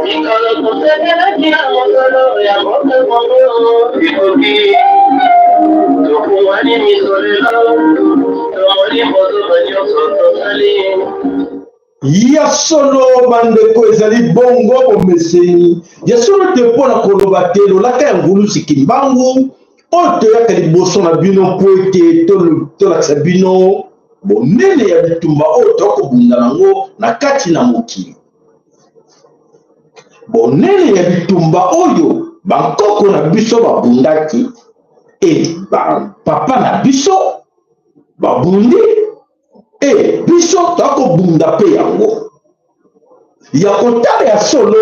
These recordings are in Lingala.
Mikolo tosekelaki na mosolo ya mboka Kongo ekoki, tofungwani miso lelo, tomoni bozoba nyonso tosali. Ya solo bandeko, ezali bongo bomeseni ya solo te mpo na koloba te lolaka ya ngulusi Kimbangu oyo toyaka liboso na bino mpo ete tolakisa bino bonene ya bitumba oyo tokobunda nango na kati na mokili, bonene ya bitumba oyo bankoko na biso babundaki e bapapa na biso babundi e biso tokobunda mpe yango ya kotala ya solo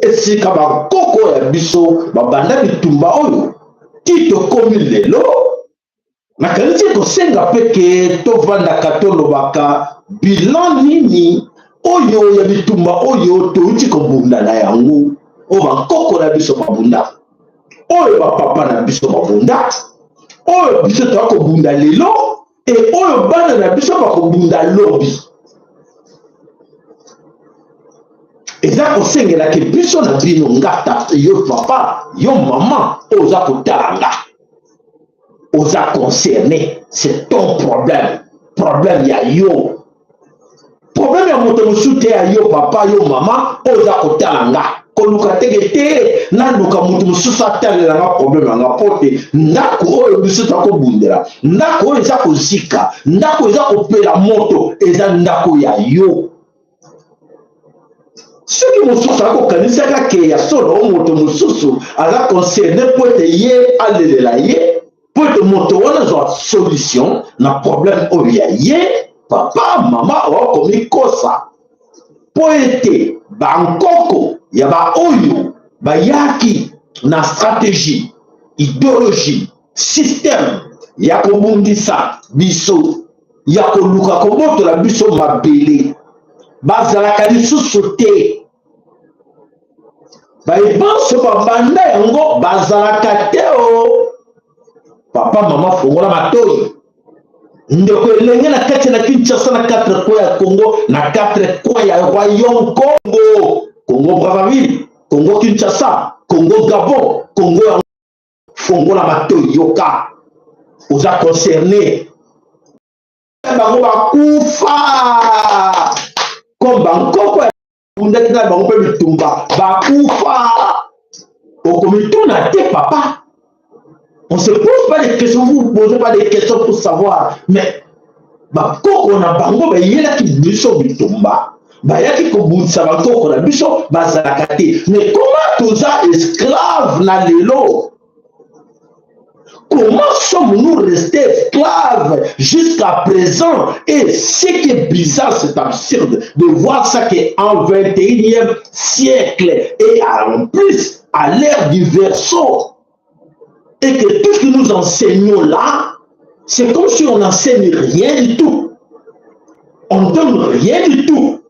esika bankoko ya biso babanda bitumba oyo ti tokomi lelo. Nakanisi ekosenga mpe ke tovandaka tolobaka bilan nini oyo ya bitumba oyo touti kobunda na yango, oyo bankoko na biso babunda, oyo bapapa na biso babunda, oyo biso toya kobunda lelo e oyo bana na biso bakobunda lobi. Eza kosengelaki biso na bino, nga tata, yo papa, yo mama oyo oza kotala nga, oza concerné, c'est ton problème, problème ya yo, problème ya moto mosusu te, ya yo papa, yo mama oyo oza kotala nga. Koluka teke te naluka moto mosusu atalela nga problème ya nga, mpo te ndako oyo biso tokobundela, ndako oyo eza kozika, ndako eza kopela moto, eza ndako ya yo. Soki mosusu akokanisaka ke ya solo moto mosusu aza concerne mpo ete ye alelela ye, mpo ete moto wana azwa solution na problème oyo ya ye, papa, mama, okomikosa, mpo ete bankoko ya baoyo bayaki na stratégie, idéologie, système ya kobundisa biso, ya koluka kobotola biso mabele, bazalaka lisusu te. Baye banso babanda yango bazalaka te. O papa, mama, fongola matoi. Ndeko elenge na kati na Kinshasa, na quatre coins ya Congo, na quatre coins ya royaume Congo, Congo Brazzaville, Congo Kinshasa, Congo Gabon, Congo ya, fongola matoi, yoka, oza concerné. Bango bakufa comme bankoko bundaki na bango mpe bitumba, bakufa. Okomituna te, papa, on se pose pas des questions, vous posez pas des questions pour savoir, mais bakoko na bango bayelaki biso bitumba, bayaki kobundisa bankoko na biso, bazalaka te. Mais comment toza esclave na lelo? Comment sommes-nous restés esclaves jusqu'à présent? Et ce qui est bizarre, c'est absurde de voir ça qu'en 21e siècle et en plus à l'ère du Verseau, et que tout ce que nous enseignons là, c'est comme si on n'enseigne rien du tout. On ne donne rien du tout.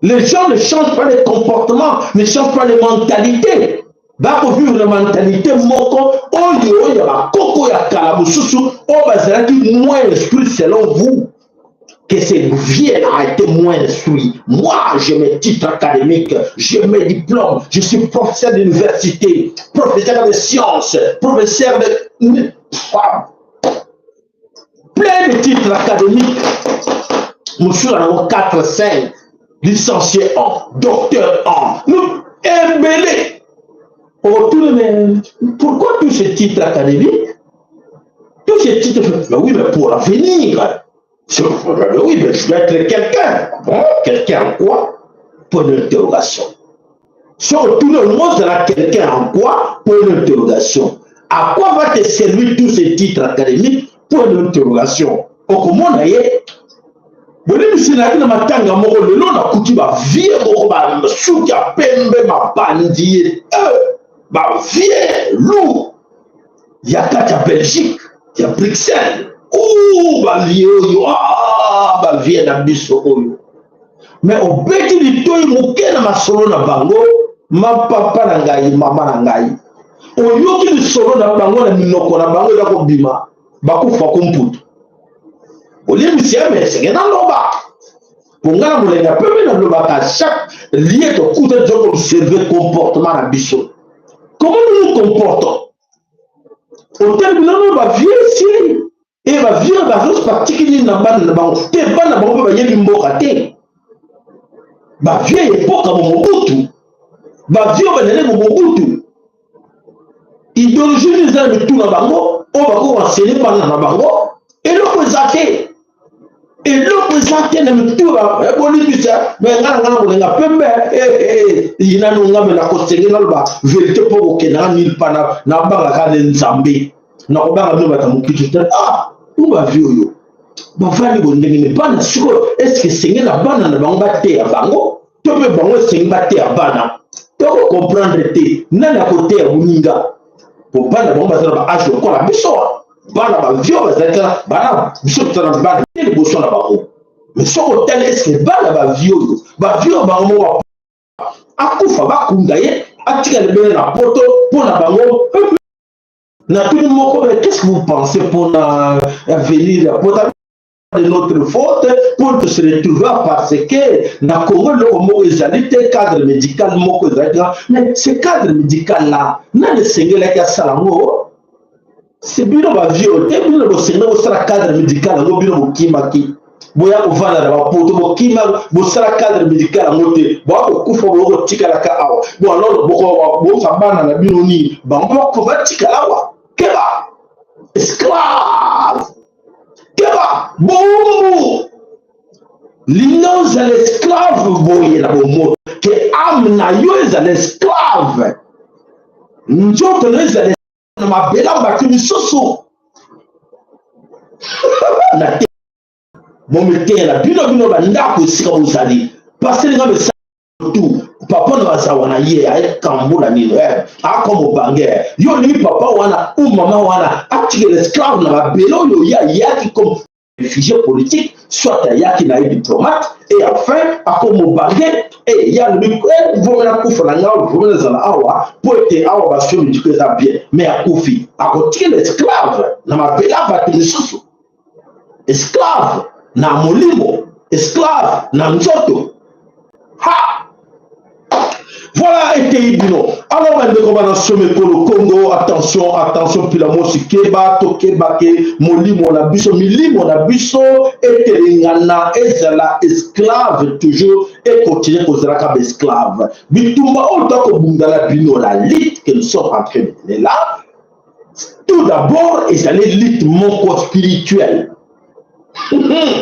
Les gens ne changent pas les comportements, ne changent pas les mentalités. Bakovivre na mentalité moko oyo ya bakoko ya kala mosusu oyo bazalaki moins instruit selon vous, que ce vieux a été moins instruit. Moi, j'ai mes titres académiques, j'ai mes diplômes, je suis professeur d'université, professeur de sciences, professeur de... plein de titres académiques. Mosusu yango 4, 5, licencié en, docteur en, nous ebele. Otuni, mais pourquoi tous ces titres académiques, tous ces titres? Mais oui, mais pour l'avenir. Oui, mais je dois être quelqu'un. Bon, quelqu'un en quoi? Point d'interrogation. Si otuni, olingo ozala quelqu'un en quoi? Point d'interrogation. À quoi va te servir tous ces titres académiques? Point d'interrogation. Okomona ye bolimbisi, nayaki na matanga moko lelo, nakuti bavieux moko, basuki ya pembe, mabandi ye, bavieux lourd ya kati ya Belgique, ya Bruxelles. O bavieux oyo, bavieux na biso oyo, mais obeti litoi moke na masolo na bango, mapapa na ngai, mama na ngai, oyoki lisolo na bango na minoko na bango eza kobima, bakufa ko mputu. Bolimbisi ya me esenge naloba po nga na molenga pembe nalobaka chaque lieu tokuta toza koobserve comportement na biso, comment nous nous comportons. Otali biloko bavieux esili e bavieux bazosi batiki nini na bana na bango te, bana bango mpe bayebi mboka te. Bavieux epoka bomobutu, bavieux banene bomobutu, idéologie nini eza na mitu na bango oyo bakoki koenseigne bana na bango? Eloko eza te, eloko eza te na mitu. Bolimbisa me nga na nga na kolenga pembe yinano nga me nakosenge naloba vérité mpo kokendaka nil pa nabangaka ne Nzambe, nakobanga bino bato ya mokili te. Ah, o bavieux oyo bavandi bo ndenge nini? Bana sikoyo, est-ce esenge na bana na bango bateya bango to mpe bango esengi bateya bana? Tokocomprendre te nani akoteya moninga, po bana bango baza na baâge lokola biso. Bana bavieux bazalaki bana, biso tozala bana te liboso na bango. Mais soki otali, est-ce bana bavieux oyo, bavieux oyo bango moko akufa, bakunda ye, atika libele na poto mpo na bango? Natuni moko, mais qu'est-ce que vous pensez mpona avenir ya poto? De notre faute pour se retrouver, parce que na Congo eloko moko ezali te, cadre médical moko ezali te. Mais ce cadre médical là, nani esengelaki asala yango? C'est bino bavieux te. Bino bosengeli kosala cadre médical yango. Bino bokimaki, boya kovanda na bapoto, bokima, bosala cadre médical yango te. Boya kokufa, boya kotikalaka awa. Bon, alors boza bana na bino nini? Bango bako batikala awa. Keba esclave, keba bowumbu. Linga ozala esclave boye na bomoto ke âme na yo ezala esclave, nzoto na yo ezala na mabela bato misusu na te. Bomiteya na bino, bino bandako esika bozali paselinga tu papa na bazawa na ye ayekambula nino akoma mobange. Yo olingi papa wana ou mama wana atikela esclave na mabele oyo ye ayaki comme réfugié politique, soit ayaki na ye diplomate, et enfin akoma mobange e ye alobi: "Vomi nakufa na ngai, vomi nazala awa mpo ete awa basoins médicaux eza bien." Mais akufi, akotikela esclave na mabele ya bato misusu, esclave na molimo, esclave na nzoto. Ha, voilà, eteyi bino. Alors bandeko bana somekolo Congo, attention, attention, mpila mosi, keba, tokeba ke molimo na biso, milimo na biso etelengana, ezala esclave toujours, ekontinue kozalaka baesclave. Bitumba oyo tokobunda na bino, la lutte que nous sommes en train de mener là, tout d'abord ezali lutte moko spirituelle.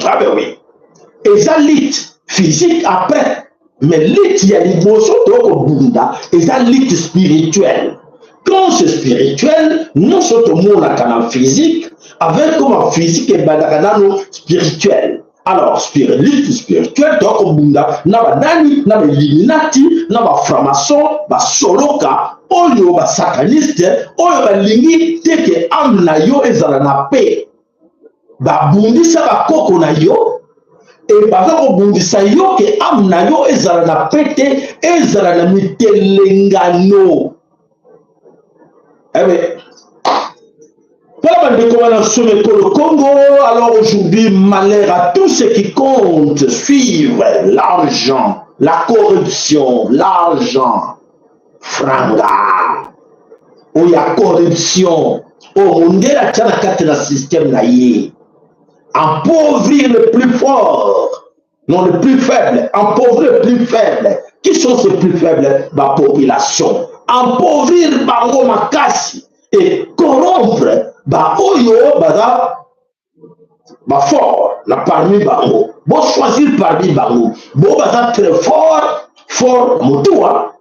Ah ben oui, eza lutte physique après, mais lutte ya liboso tokobunda eza lutte spirituelle. Quand c'est spirituel, nyonso tomonaka na physique avec comme physique ebandaka nano spirituel. Alors lutte spirituelle tokobunda na banani? Na bailluminati, na bafranc-maçon, basoloka oyo basataniste oyo balingi te ke âme na yo ezala na paix. Babundisa bakoko na yo e baza kobundisa yo ke âme na yo ezala na paix te, ezala na mitelengano. Ebe voilà, bandeko bana Somekolo Congo. Alors aujourd'hui, malheur à tous ceux qui comptent suivre l'argent, la corruption, l'argent franga oyo ya corruption oyo mondele atia na kati na système na ye: appauvrir le plus fort, non, le plus faible, appauvrir le plus faible. Qui sont ces plus faibles? Bapopulation. Appauvrir bango makasi et corrompre baoyo baza bafort na parmi bango. Bochoisir parmi bango bo baza très fort, fort na motuwa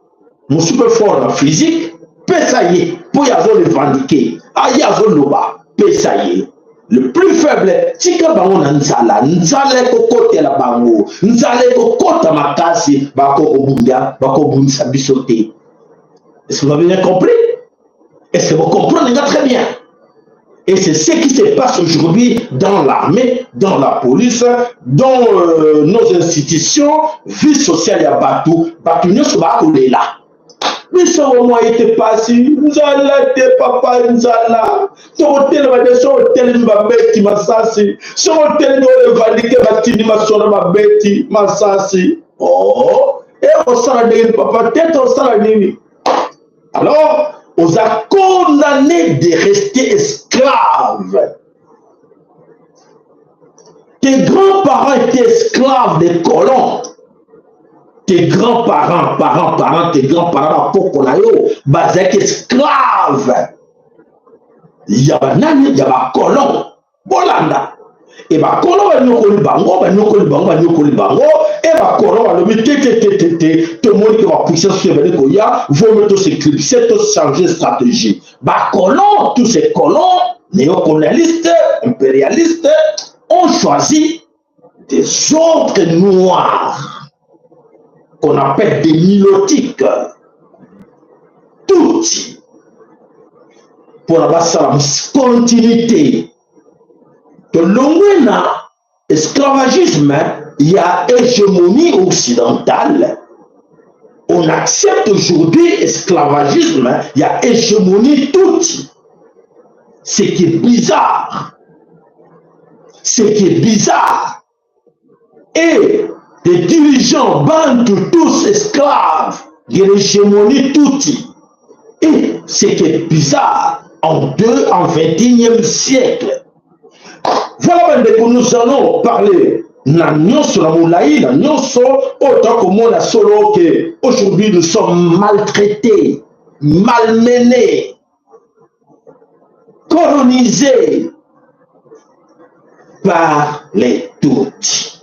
mosu mpe fort na physique, pesa ye mpo ye azorevendiquer, aye azoloba, pesa ye. Le plus faible, tika bango na nzala. Nzala ekokotela bango, nzala ekokota makasi, bakokobunda, bakobundisa biso te. Est-ce que vous avez bien compris? Est-ce que vous comprenez très bien? Et c'est ce qui se passe aujourd'hui dans l'armée, dans la police, dans nos institutions, vie sociale ya bato, bato nyonso bakolela. Biso bomoi te pasi, nzala te papa, nzala. Tokotelema te, soki otelemi babeti masasi, soki otelemi orevandike batindi masolo babeti masasi. Oh, e osala ndenge papa te, tosala nini? Alors, oza condamné de rester esclave. Tes grands-parents étaient esclaves des colons. Tes grands-parents, parents, parents, tes grands-parents, bakoko na yo, bazalaki esclave. Ya banani? Ya bacolon. Bolanda. E bacolon banyokoli bango, banyokoli bango, banyokoli bango. E bacolon balobi te te te te te, tomoni ke bapuissance oyo ebandi koya, vaut mieux tos'éclipser, tochanger stratégie. Bacolon, tous ces colons, néocolonialistes, impérialistes, ont choisi des autres noirs qu'on appelle des nilotiques, Tutsi, pour la basala continuité. Tolongwe na esclavagisme, il y a hégémonie occidentale. On accepte aujourd'hui esclavagisme, il y a hégémonie Tutsi. Ce qui est bizarre. Ce qui est bizarre. Et les dirigeants bantous, tous esclaves de l'hégémonie Tutsi. Et ce qui est bizarre, en 21e siècle. Voilà, bandeko, nous allons parler na nyonso na molai na nyonso oyo tokomona solo ke aujourd'hui nous sommes maltraités, malmenés, colonisés par les Tutsis.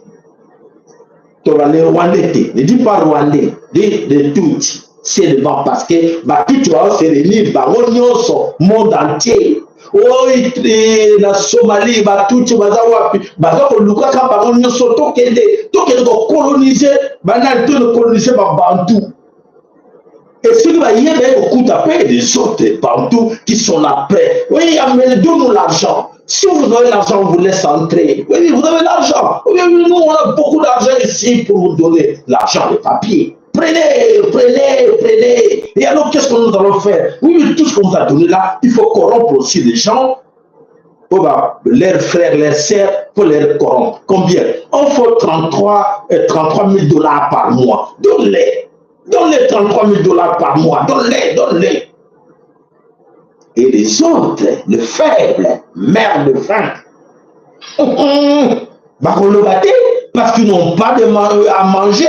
Les Rwandais, ne dis pas Rwandais, dis les Tutsis. C'est devant parce que Tutsi se réunir bango nyonso monde entier. Oyo na Somalie Batutsi baza wapi? Baza kolukaka bango nyonso, tokende tokende kocoloniser banani, tokoloniser Babantu. Et soki bayeba ye kokuta mpe des autres Bantous qui sont là prêts. Oui, mais donne-nous l'argent. Si vous avez l'argent, on vous laisse entrer. Oui, vous avez l'argent. Oui, nous, on a beaucoup d'argent ici pour vous donner l'argent, les papiers. Prenez, prenez, prenez. Et alors, qu'est-ce que nous allons faire? Oui, mais tout ce qu'on vous a donné là, il faut corrompre aussi les gens. Pour bah, leurs frères, leurs sœurs, pour les corrompre. Combien? On faut 33 000 dollars par mois. Donne-les. Donne-les 33 000 dollars par mois. Donne-les, donne-les. Et les autres, les faibles, meurent de faim. Bakoloba te parce qu'ils n'ont pas de à manger.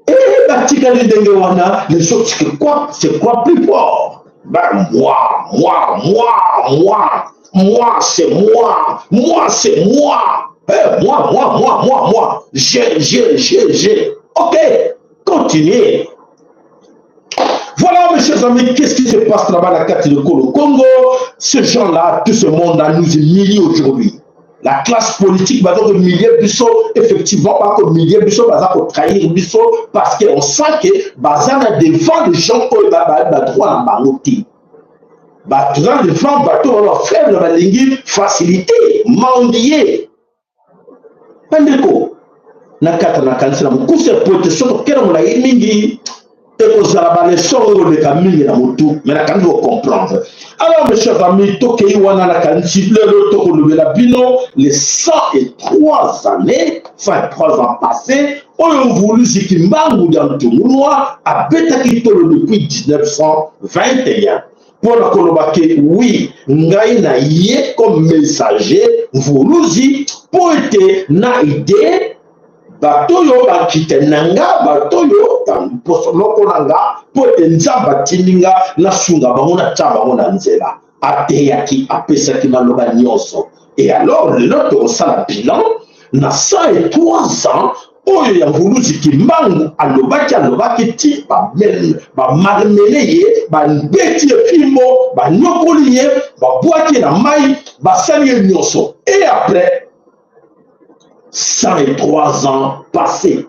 Et batikali ndenge wana, les autres se croient, se croient plus fort. Ben moi, moi, moi, moi, moi, c'est moi, moi, c'est moi. Eh, moi, moi, moi, moi, moi. J'ai, j'ai, j'ai, j'ai. Ok, continuez. Voilà, mes chers amis, qu'est-ce qui se passe là-bas à la carte de Congo? Ce gens-là, tout ce monde-là nous humilie aujourd'hui. La classe politique va donc humilier biso, effectivement, pas comme humilier biso, va trahir biso, parce qu'on sent que baza devant les gens oyo ba droit na bango te. Baza devant bato oyo faible, balingi facilité, mendier. Bandeko, na kata na kanisi na mokuse po ete soki okende molai mingi ekozala baleçon oyo koleka mingi na motu, mais nakanisi kocomprendre. Alors, mes chers amis, tokei wana, nakanisi lelo tokolobela bino les 103 années, 103 ans passés, oyo Mvuluzi Kimbangu ya Ntungunwa abetaki tolo depuis 1921 mpona koloba ke oui, ngai na ye comme messager Mvuluzi mpo ete na ide bato oyo bakite na nga, bato oyo poso moko na nga, mpo ete Nzambe atindi nga nasunga bango, natya bango na nzela. Ateyaki, apesaki maloba nyonso. Et alors lelo tokosala bilan na 103 ans oyo ya Mvuluzi Kimbangu. Alobaki, alobaki ti bamalmener ye, babeti ye fimbo, banyokoli ye, babwaki ye na mai, basali ye nyonso. Et après 103 ans passés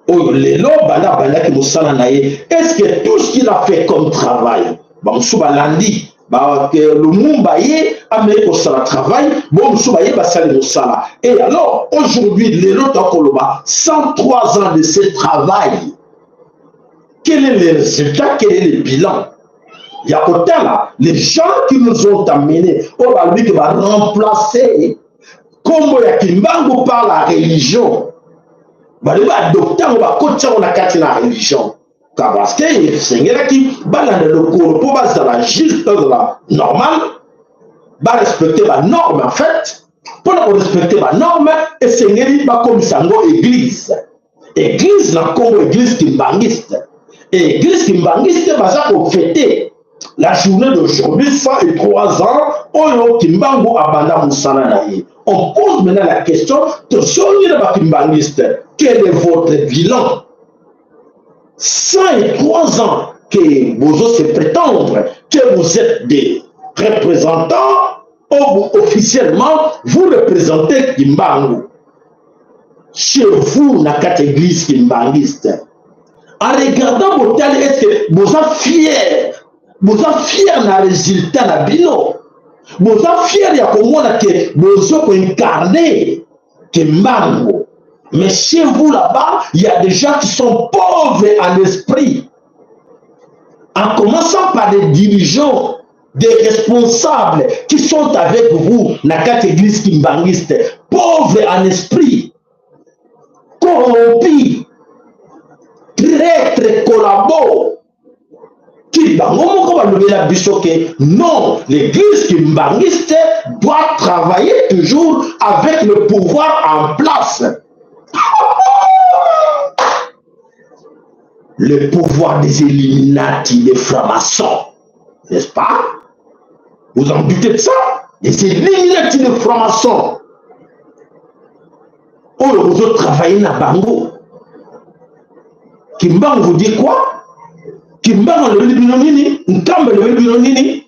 oyo lelo banda abandaki mosala na ye, est ce que tout ce qu'il a fait comme travail, bamosusu balandi Lumumba, ye ameki kosala travail, bo mosusu baye basali mosala. Et alors aujourd'hui, lelo tokoloba 103 ans de ce travail. Quel est le résultat? Quel est le bilan? Ya kotala les gens qui nous ont amenés oyo balobi ke baremplace nkombo ya Kimbangu par la religion, balobi baadopte yango, bakotisa yango na kati na religion, parce que esengelaki balanda lokolo mpo bazala juste, bazala normal, barespecte banorme. En fait, mpona korespecte banorme, esengeli bakomisa yango église, église na nkombo église kimbangiste. Église kimbangiste baza kofêter la journée d'aujourd'hui 103 ans oyo Kimbangu abanda mosala na ye. On pose maintenant la question, tozongi na bakimbangiste: quel est votre bilan? 103 ans que bozo se prétendre que vous êtes des représentants ou officiellement vous représentez Kimbangu. Chez vous, na kati église kimbangiste, en regardant botali, est ce que boza fier? Boza fier na résultat na bino? Boza fier ya komona ke bozo koincarne Kimbangu? Mais chez vous là-bas, il y a des gens qui sont pauvres en esprit, en commençant par des dirigeants, des responsables qui sont avec vous na kati église kimbangiste, pauvres en esprit, corrompus, traîtres, collabos, qui bango moko balobela biso ke non, l'église kimbangiste doit travailler toujours avec le pouvoir en place, le pouvoir des Illuminati, des francs-maçons, n'est-ce pas? Vous en doutez de ça? Des Illuminati, des francs-maçons oyo bozotravaille na bango. Kimbangu vous dit quoi? Kimbangu alobeli bino nini? Nkamba elobeli bino nini?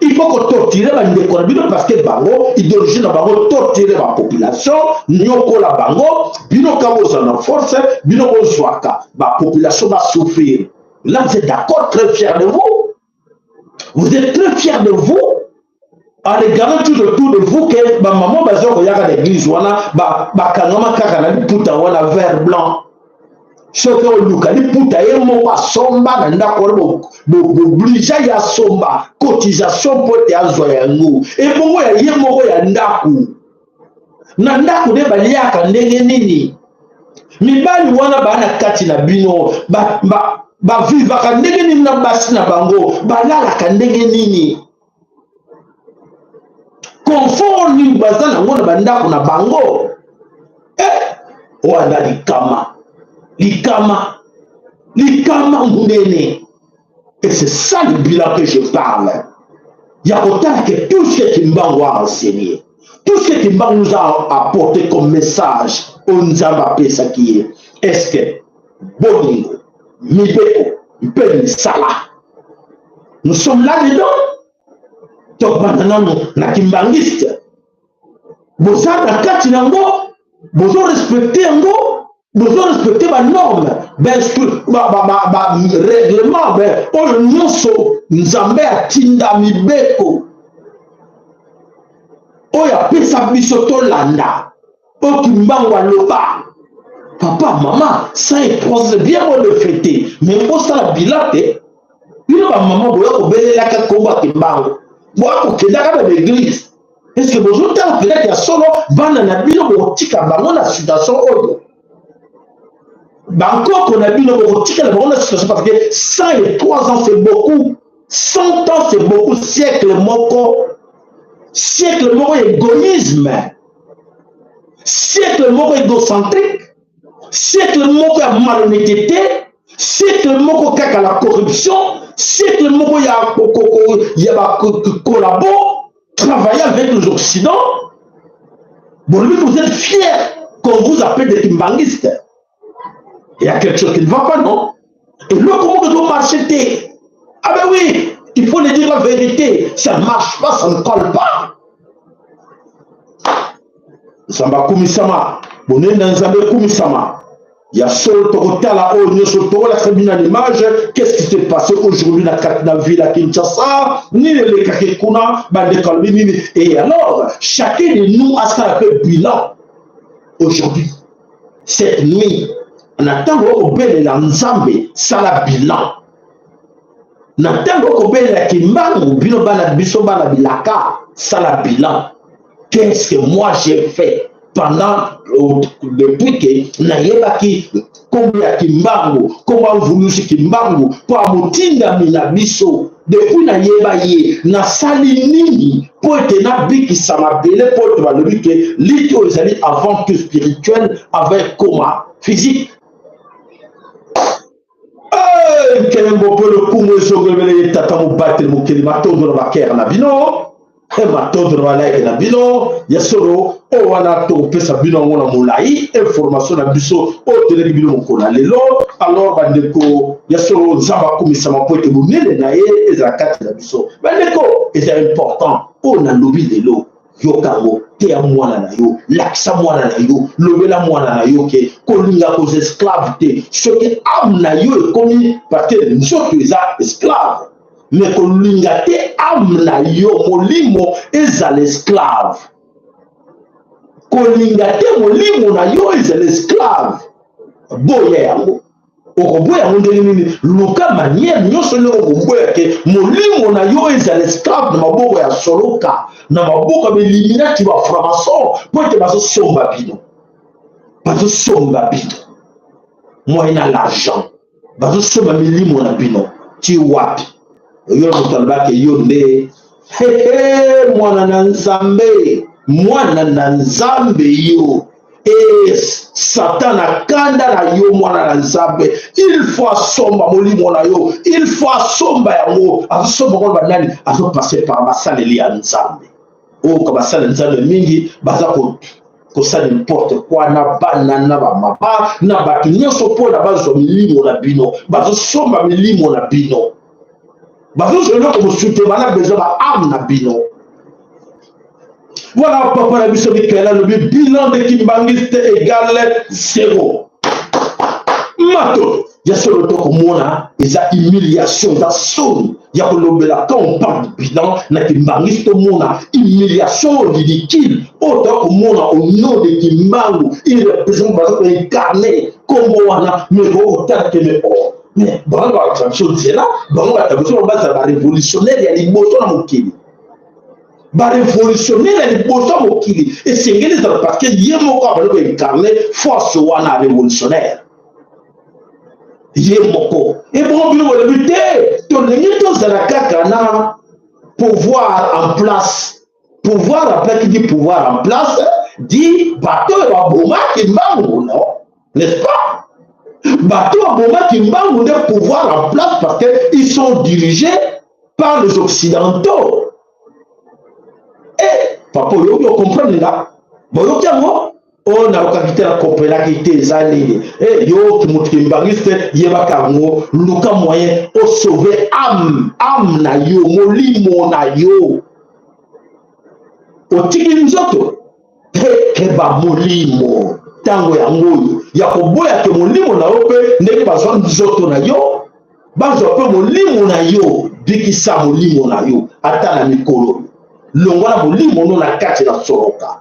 Il faut kotortire bandeko na bino, parce que bango, idéologie na bango, tortire bapopulation, nyokola bango. Bino ka bozala na force, bino bozwaka bapopulation basouffrir. Là, vous êtes d'accord, très fier de vous, vous êtes très fier de vous, en regardant tout autour de vous ke bamama baza koyaka na église wana, bakangama kaka na liputa wana vert blanc. Soki oluka liputa, ye moko asomba na ndako wana, booblige ye asomba, cotisation mpo ete azwa yango. Ebongo ya ye moko ya ndako, na ndako nde baliaka ndenge nini? Mibali wana baa na kati na bino, bavivaka ndenge nini na basi na bango? Balalaka ndenge nini? Confort nini baza nango na bandako na bango? Eh, wana likama, likama, likama monene. Et c'est ça le bilan que je parle, ya kotala que tout ce que Kimbangu a enseigné, tout ce que Kimbangu nous a apporté comme message oyo Nzambe apesaki ye, est ce que bolingo, mibeko mpe misala, nous sommes là dedans? Tokobanda nano na kimbangiste. Boza na kati nango? Bozorespecte yango? Bozorespecte banorme, barèglement oyo nyonso Nzambe atinda, mibeko oyo apesa biso tolanda, oyo Kimbangu aloba? Papa, mama, 103, bien bon de fêter, mais bosala bilan te. Bino bamama boya kobelelaka nkombo ya Kimbangu, boya kokendaka na baeglise, est ce que bozotala peut-être ya solo bana na bino bokotika bango na situation oyo? Bankoko na bino bokotikala bango na situation? Parce que 103 ans, c'est beaucoup. 100 ans, c'est beaucoup. Siècle moko, siècle moko égoïsme, siècle moko égocentrique, siècle moko ya malhonnêteté, siècle moko kaka la corruption, siècle moko ya bacollabo, travailler avec les Occidents. Bon, lui, vous êtes fiers qu'on vous appelle des kimbanguistes. Il y a quelque chose qui ne va pas, non? Et là, comment doit marcher? Ah ben oui, il faut le dire, la vérité. Ça ne marche pas, ça ne colle pas. Nzambe akumisama, bonene na Nzambe ekumisama. Ya solo, tokotala oyo nyonso, tokolakisa bino na image qu'est-ce qui s'est passé aujourd'hui na kati na ville ya Kinshasa, nini elekaki kuna, bandeko alobi nini. Et alors, chacun de nous asala mpe bilan aujourd'hui, cette nuit. Na ntango okobelela Nzambe, sala bilan. Na ntango okobelela Kimbangu, bino bana, biso bana bilaka, sala bilan. Qu'est-ce que moi j'ai fait pendant depuis que nayebaki nkombo ya Kimbangu, nkombo ya Mvuluzi Kimbangu, mpo amotindami na biso? Depuis nayeba ye, nasali nini mpo ete nabikisa mabele? Mpo ete balobi ke lutte oyo ezali avant tout spirituel, avant ekoma physique. Nkembo mpe lokumu ezongelebele ye Tata mobateli mokili. Matondo na bakere na bino, matondo na balike na bino. Ya solo, oyo wana tokopesa bino yango na molai, information na biso oyo toleki bino mokolo na lelo. Alors bandeko, ya solo, Nzambe akumisama mpo ete monene na ye ezala kati na biso. Bandeko, eza important oyo nalobi lelo. Yoka yango, teya mwana na yo, lakisa mwana na yo, lobela mwana na yo ke kolinga koza esclave te. Soki âme na yo ekomi, parce que nzoto eza esclave, mais kolinga te âme na yo, molimo ezala esclave. Kolinga te molimo na yo ezala esclave, boya yango. Okoboya yango ndenge nini? Luka manière nyonso ndenge okoboya ke molimo na yo ezala esclave na maboko ya soloka, na maboko ya bailluminati, bafranc-maçon, mpo ete bazosomba bino, bazosomba bino moyen l'argent, bazosomba milimo na bino. Ti wapi? Yo moto alobaki yo nde mwana na Nzambe, mwana na Nzambe yo. E Satan na kanda na yo, mwana na Nzambe, il faut asomba molimo na yo, il faut asomba yango. Azosomba ngo banani? Azopasse par basaleli ya Nzambe. Oyo ka basali Nzambe mingi baza kosala n'importe quoi na bana, na bamama, na bato nyonso, mpona bazwa milimo na bino. Bazosomba milimo na bino, bazozwa eloko mosusu te, bana besoin ba âme na bino. Voilà, papa na biso Mikael alobi bilan de kimbangiste égale zéro. Mato ya solo, tokomona eza humiliation, eza soni ya kolobela. Quand on parle du bilan na kimbangiste, tomona humiliation ridicule oyo tokomona au nom de Kimbangu. Il représente, baza koincarne kombo wana, mais kokotala te. Mais oh, mais bango balakisa biso nzela, bango bato biso bazala barévolutionnaire ya liboso na mokili. Barévolutionnaire ya liboso ya mokili esengeli ezala, parce que ye moko abali koincarne force wana révolutionnaire ye moko. Ebongo bino bolobi te, tolingi tozala kaka na pouvoir en place. Pouvoir en place, qui dit pouvoir en place dit bato oyo babomaki Mbangu, non, n'est-ce pas? Bato babomaki Mbangu nde pouvoir en place, parce que ils sont dirigés par les Occidentaux. E papa, oyoki, ocomprendre nga, boyoki yango oyo nayokaki te, nakomprenaki te eza nini. E yoki moto kimbangiste, yebaka yango, luka moyen osauve âme, âme na yo, molimo na yo. Otiki nzoto, keba molimo. Ntango yango oyo ya koboya ke molimo na yo mpe, ndenge bazwa nzoto na yo, bazwa mpe molimo na yo. Bikisa molimo na yo ata na mikolo, longwa na molimo no na kati na soloka.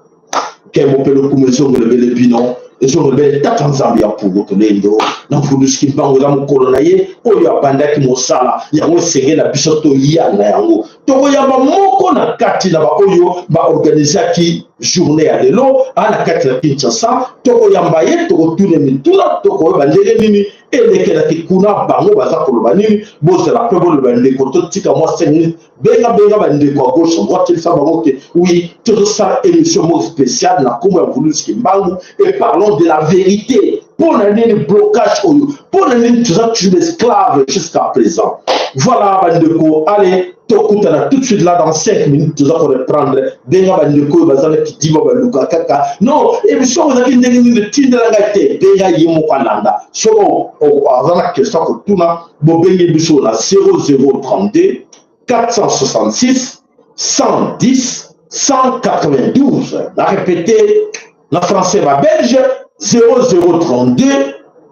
Nkembo mpe lokumu ezongelebele bino, ezongelebele Tata Nzambe ya Mpungu Tolendo na Mvuluzi Kimbangu. Eza mokolo na ye oyo abandaki mosala yango, esengeli na biso toyanga yango. Tokoyamba moko na kati na baoyo baorganizaki journée ya lelo a na kati na Kinshasa. Tokoyamba ye, tokotuna mituna, tokoyeba ndenge nini elekelaki kuna, bango baza koloba nini. Bozala mpe boloba, ndeko, totika mwa 5 minutes. Benga, benga bandeko ya gauche, droite, yebisa bango ke oui, tozosala émission moko spéciale na nkombo ya Mvuluzi Kimbangu et parlons de la vérité. Mpo na nini blocage oyo? Mpo na nini toza toujours esclave jusqu'à présent? Voilà bandeko, allez, tokutana tout de suite là dans 5 minutes, toza koreprendre. Benga bandeko oyo baza na kidiba, baluka kaka non, émission ozalaki ndenge nini, tindela ngai te. Benga ye moko alanda. Soki aza na question kotuna, bobengi biso na 0032 466 110 192. Na répété na français babelge: 0032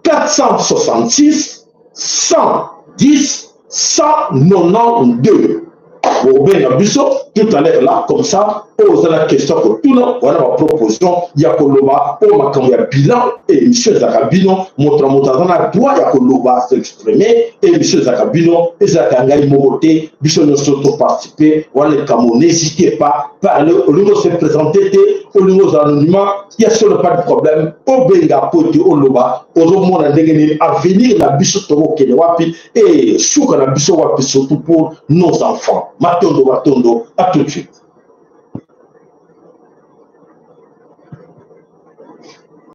466 110 192. Bobenga biso tout à l'heure là, comme ça. Oyo oza na question ya kotuna, wana baproposition ya koloba oyo makambo ya bilan. Émission ezalaka bino, moto na moto aza na droit ya koloba, s'exprimer. Émission ezalaka bino, ezalaka ngai moko te, biso nyonso toparticipe. Wana likambo, n'hésitez pas, parler. Olingi ose présenter te, olingi ozala anonymat, ya solo, pas de problème. Obenga po ete oloba ozomona ndenge nini avenir na biso, tokokende wapi e suka na biso wapi, surtout pour nos enfants. Matondo, matondo, à tout de suite.